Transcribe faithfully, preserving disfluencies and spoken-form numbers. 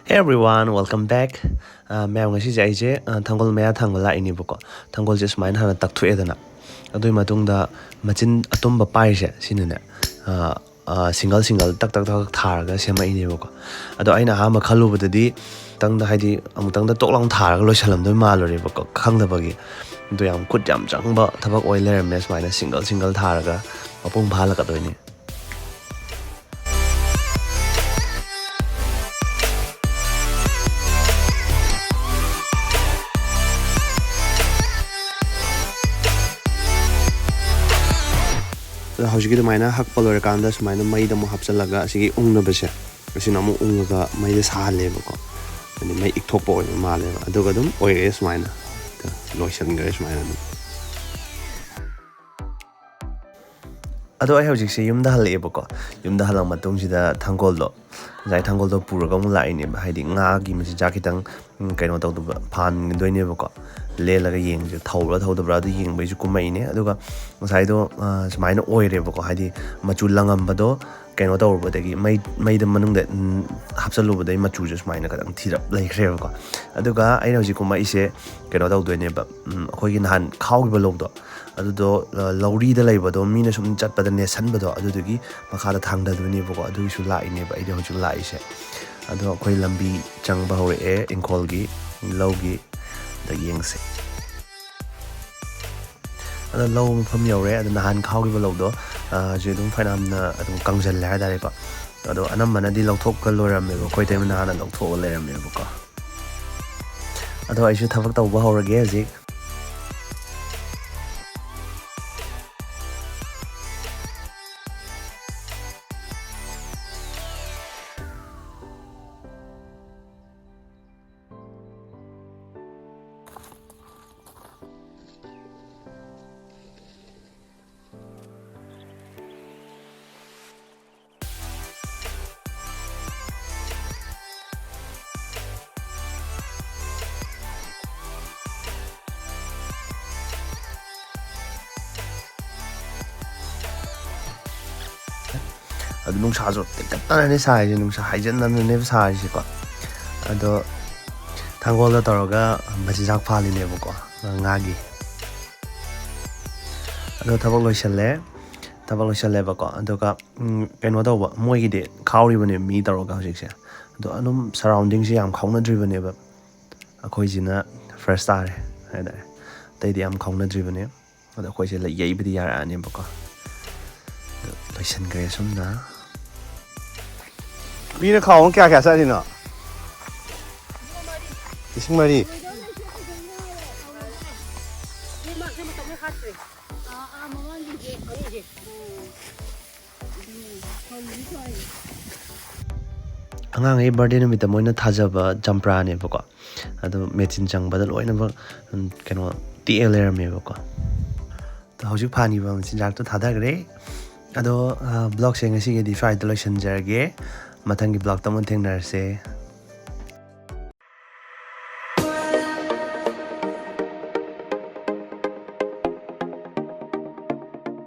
Hey everyone, welcome back. ꯑ, ꯃꯌꯥꯝ, ꯉꯁꯤꯁꯦ ꯑꯩꯁꯦ, ꯑ, ꯊꯥꯡꯒꯣꯜ ꯃꯌꯥ ꯊꯥꯡꯕ ꯂꯥꯛꯏꯅꯦꯕꯀꯣ꯫ ꯊꯥꯡꯒꯣꯜꯁꯦ ꯁꯨꯃꯥꯏꯅ ꯍꯥꯟꯅ ꯇꯛꯊꯣꯛꯑꯦꯗꯅ, ꯑꯗꯨꯒꯤ ꯃꯇꯨꯡꯗ ꯃꯆꯤꯟ ꯑꯇꯨꯝꯕ ꯄꯥꯏꯔꯤꯁꯦ ꯁꯤꯅꯅꯦ, ꯑ, ꯑ, ꯁꯤꯡꯒꯜ ꯁꯤꯡꯒꯜ ꯇꯛ ꯇꯛ ꯇꯛ ꯊꯥꯔꯒ ꯁꯦꯝꯃꯛꯏꯅꯦꯕꯀꯣ꯫ ꯑꯗꯣ ꯑꯩꯅ ꯑꯍꯥꯟꯕ ꯈꯜꯂꯨꯕꯗꯗꯤ ꯇꯪꯗ, ꯍꯥꯏꯗꯤ ꯑꯃꯨꯛꯇꯪꯗ ꯇꯣꯛ ꯂꯥꯎꯅ ꯊꯥꯔꯒ ꯂꯣꯏꯁꯜꯂꯝꯗꯣꯏ ꯃꯥꯜꯂꯨꯔꯦꯕꯀꯣ, ꯈꯪꯗꯕꯒꯤ꯫ ꯑꯗꯣ ꯌꯥꯝ ꯈꯨꯠ ꯌꯥꯝ ꯆꯪꯕ ꯊꯕꯛ ꯑꯣꯏ ꯂꯩꯔꯝꯃꯦ꯫ ꯁꯨꯃꯥꯏꯅ ꯁꯤꯡꯒꯜ ꯁꯤꯡꯒꯜ ꯊꯥꯔꯒ ꯃꯄꯨꯡ ꯐꯥꯍꯜꯂꯛꯀꯗꯣꯏꯅꯤ꯫ ꯑꯗꯣ ꯍꯧꯖꯤꯛꯀꯤ ꯑꯗꯨꯃꯥꯏꯅ ꯍꯛꯄ ꯂꯣꯏꯔꯀꯥꯟꯗ ꯁꯨꯃꯥꯏꯅ ꯃꯩꯗ ꯑꯃꯨꯛ ꯍꯥꯞꯆꯤꯜꯂꯒ ꯑꯁꯤꯒꯤ ꯎꯪꯅꯕꯁꯦ, ꯑꯁꯤꯅ ꯑꯃꯨꯛ ꯎꯪꯉꯒ ꯃꯩꯗ ꯁꯥꯍꯜꯂꯦꯕꯀꯣ꯫ ꯍꯥꯏꯗꯤ ꯃꯩ ꯏꯛꯊꯣꯛꯄ ꯑꯣꯏꯕ ꯃꯥꯜꯂꯦꯕ꯫ ꯑꯗꯨꯒ ꯑꯗꯨꯝ ꯑꯣꯏꯔꯛꯑꯦ ꯁꯨꯃꯥꯏꯅ꯫ ꯂꯣꯏꯁꯤꯟꯈ꯭ꯔꯦ ꯁꯨꯃꯥꯏꯅ ꯑꯗꯨꯝ꯫ ꯑꯗꯣ ꯑꯩ ꯍꯧꯖꯤꯛꯁꯦ ꯌꯨꯝꯗ ꯍꯜꯂꯛꯑꯦꯕꯀꯣ꯫ ꯌꯨꯝꯗ ꯍꯜꯂꯛꯑ ꯃꯇꯨꯡꯁꯤꯗ ꯊꯥꯡꯒꯣꯜꯗꯣ, ꯉꯁꯥꯏ ꯊꯥꯡꯒꯣꯜꯗꯣ ꯄꯨꯔꯒ ꯑꯃꯨꯛ ꯂꯥꯛꯏꯅꯦꯕ꯫ ꯍꯥꯏꯗꯤ ꯉꯥꯒꯤ ꯃꯆꯤꯟꯖꯥꯛ ꯈꯤꯇꯪ, ꯎꯝ, ꯀꯩꯅꯣ ꯇꯧꯗꯕ, ꯐꯥꯟꯒꯗꯣꯏꯅꯦꯕꯀꯣ꯫ ꯂꯦꯜꯂꯒ ꯌꯦꯡꯁꯦ, ꯊꯧꯕ꯭ꯔꯥ ꯊꯧꯗꯕ꯭ꯔꯥ ꯑꯗꯨ ꯌꯦꯡꯕꯩꯁꯨ ꯀꯨꯝꯃꯛꯏꯅꯦ꯫ ꯑꯗꯨꯒ ꯉꯁꯥꯏꯗꯣ, ꯑ, ꯁꯨꯃꯥꯏꯅ ꯑꯣꯏꯔꯦꯕꯀꯣ꯫ ꯍꯥꯏꯗꯤ ꯃꯆꯨ ꯂꯪꯉꯝꯕꯗꯣ ꯀꯩꯅꯣ ꯇꯧꯔꯨꯕꯗꯒꯤ, ꯃꯩ, ꯃꯩꯗ ꯃꯅꯨꯡꯗ, ꯎꯝ, ꯍꯥꯞꯆꯜꯂꯨꯕꯗꯒꯤ ꯃꯆꯨꯁꯦ ꯁꯨꯃꯥꯏꯅ ꯈꯤꯇꯪ ꯊꯤꯔꯞ ꯂꯩꯈ꯭ꯔꯦꯕꯀꯣ꯫ ꯑꯗꯨꯒ ꯑꯩꯅ ꯍꯧꯖꯤꯛ ꯀꯨꯝꯃꯛꯏꯁꯦ ꯀꯩꯅꯣ ꯇꯧꯗꯣꯏꯅꯦꯕ, ꯎꯝ, ꯑꯩꯈꯣꯏꯒꯤ ꯅꯍꯥꯟ ꯈꯥꯎꯈꯤꯕ ꯂꯧꯗꯣ, ꯑꯗꯨꯗꯣ, ꯑ, ꯂꯧꯔꯤꯗ ꯂꯩꯕꯗꯣ, ꯃꯤꯅ ꯁꯨꯝ ꯆꯠꯄꯗ ꯅꯦꯠꯁꯟꯕꯗꯣ, ꯑꯗꯨꯗꯨꯒꯤ ꯃꯈꯥꯗ ꯊꯥꯡꯊꯗꯣꯏꯅꯦꯕꯀꯣ꯫ ꯑꯗꯨꯒꯤꯁꯨ ꯂꯥꯛꯏꯅꯦꯕ ꯑꯩꯗꯤ ꯍꯧꯖꯤꯛ ꯂꯥꯛꯏꯁꯦ꯫ ꯑꯗꯣ ꯑꯩꯈꯣꯏ ꯂꯝꯕꯤ ꯆꯪꯕ ꯍꯧꯔꯛꯑꯦ, ꯏꯪꯈꯣꯜꯒꯤ, ꯂꯧꯒꯤ꯫ ꯑꯗ ꯌꯦꯡꯁꯦ꯫ ꯑꯗꯣ ꯂꯧ ꯃꯐꯝ ꯌꯧꯔꯦ꯫ ꯑꯗꯣ ꯅꯍꯥꯟ ꯈꯥꯎꯈꯤꯕ ꯂꯧꯗꯣ, ꯑ, ꯍꯧꯖꯤꯛ ꯑꯗꯨꯝ ꯐꯅꯌꯥꯝꯅ ꯑꯗꯨꯝ ꯀꯪꯁꯤꯜꯂꯦ ꯍꯥꯏꯇꯥꯔꯦꯀꯣ꯫ ꯑꯗꯣ ꯑꯅꯝꯕꯅ ꯗꯤ ꯂꯧꯊꯣꯛꯄ ꯂꯣꯏꯔꯝꯃꯦꯕ, ꯑꯩꯈꯣꯏ ꯏꯇꯩꯃꯅ ꯍꯥꯟꯅ ꯂꯧꯊꯣꯛꯑ ꯂꯩꯔꯝꯃꯦꯕꯀꯣ꯫ ꯑꯗꯣ ꯑꯩꯁꯨ ꯊꯕꯛ ꯇꯧꯕ ꯍꯧꯔꯒꯦ ꯍꯧꯖꯤꯛ꯫ ꯑꯗꯨ ꯅꯨꯡꯁꯥꯁꯨ ꯇꯤꯡꯈꯠꯇꯅꯅꯦ ꯁꯥꯔꯤꯁꯦ, ꯅꯨꯡꯁꯥ ꯍꯥꯏꯖꯟꯅꯅꯅꯦꯕ ꯁꯥꯔꯤꯁꯦꯀꯣ꯫ ꯑꯗꯣ ꯊꯥꯡꯒꯣꯜꯗ ꯇꯧꯔꯒ ꯃꯆꯤꯟꯖꯥꯛ ꯐꯥꯜꯂꯤꯅꯦꯕꯀꯣ, ꯉꯥꯒꯤ꯫ ꯑꯗꯣ ꯊꯕꯛ ꯂꯣꯏꯁꯜꯂꯦ꯫ ꯊꯕꯛ ꯂꯣꯏꯁꯜꯂꯦꯕꯀꯣ꯫ ꯑꯗꯨꯒ ꯎꯝ, ꯀꯩꯅꯣ ꯇꯧꯕ, ꯃꯣꯏꯒꯤꯗꯤ ꯈꯥꯎꯔꯤꯕꯅꯦ ꯃꯤ ꯇꯧꯔꯒ ꯍꯧꯖꯤꯛꯁꯦ꯫ ꯑꯗꯣ ꯑꯗꯨꯝ ꯁꯔꯥꯎꯟꯗꯤꯡꯁꯦ ꯌꯥꯝ ꯈꯥꯎꯅꯗ꯭ꯔꯤꯕꯅꯦꯕ꯫ ꯑꯩꯈꯣꯏꯁꯤꯅ ꯐꯥꯔꯁ ꯇꯥꯔꯦ ꯍꯥꯏꯇꯥꯔꯦ꯫ ꯑꯇꯩꯗꯤ ꯌꯥꯝ ꯈꯥꯎꯅꯗ꯭ꯔꯤꯕꯅꯦ꯫ ꯑꯗꯣ ꯑꯩꯈꯣꯏꯁꯦ ꯂꯩ-, ꯌꯩꯕꯗꯤ ꯌꯥꯔꯛꯑꯅꯦꯕꯀꯣ꯫ ꯑꯗꯣ ꯂꯣꯏꯁꯤꯟꯈ꯭ꯔꯦ ꯑꯁꯨꯝꯅ꯫ ꯃꯤꯅ ꯈꯥꯎ ꯀꯌꯥ ꯀꯌꯥ ꯆꯠꯂꯤꯅꯣ? ꯂꯤꯁꯤꯡ ꯃꯔꯤ꯫ ꯑꯉꯥꯡꯈꯩ ꯕꯥꯔꯗꯦ ꯅꯨꯃꯤꯠꯇ ꯃꯣꯏꯅ ꯊꯥꯖꯕ ꯆꯝꯄ꯭ꯔꯥꯅꯦꯕꯀꯣ꯫ ꯑꯗꯣ ꯃꯦꯆꯤꯟ ꯆꯪꯕꯗ ꯂꯣꯏꯅꯃꯛ, ꯎꯝ, ꯀꯩꯅꯣ, ꯇꯦꯛꯑ ꯂꯩꯔꯝꯃꯦꯕꯀꯣ꯫ ꯑꯗꯣ ꯍꯧꯖꯤꯛ ꯐꯥꯜꯂꯤꯕ ꯃꯆꯤꯟꯖꯥꯛꯇꯣ ꯊꯥꯗꯈ꯭ꯔꯦ꯫ ꯑꯗꯣ, ꯑ, ꯕ꯭ꯂꯣꯒꯁꯦ ꯉꯁꯤꯒꯤꯗꯤ ꯁ꯭ꯋꯥꯏꯗ ꯂꯣꯏꯁꯤꯟꯖꯔꯒꯦ꯫ ꯃꯊꯪꯒꯤ ꯕ꯭ꯂꯣꯒꯇ ꯑꯃꯨꯛ ꯊꯦꯡꯅꯔꯁꯦ꯫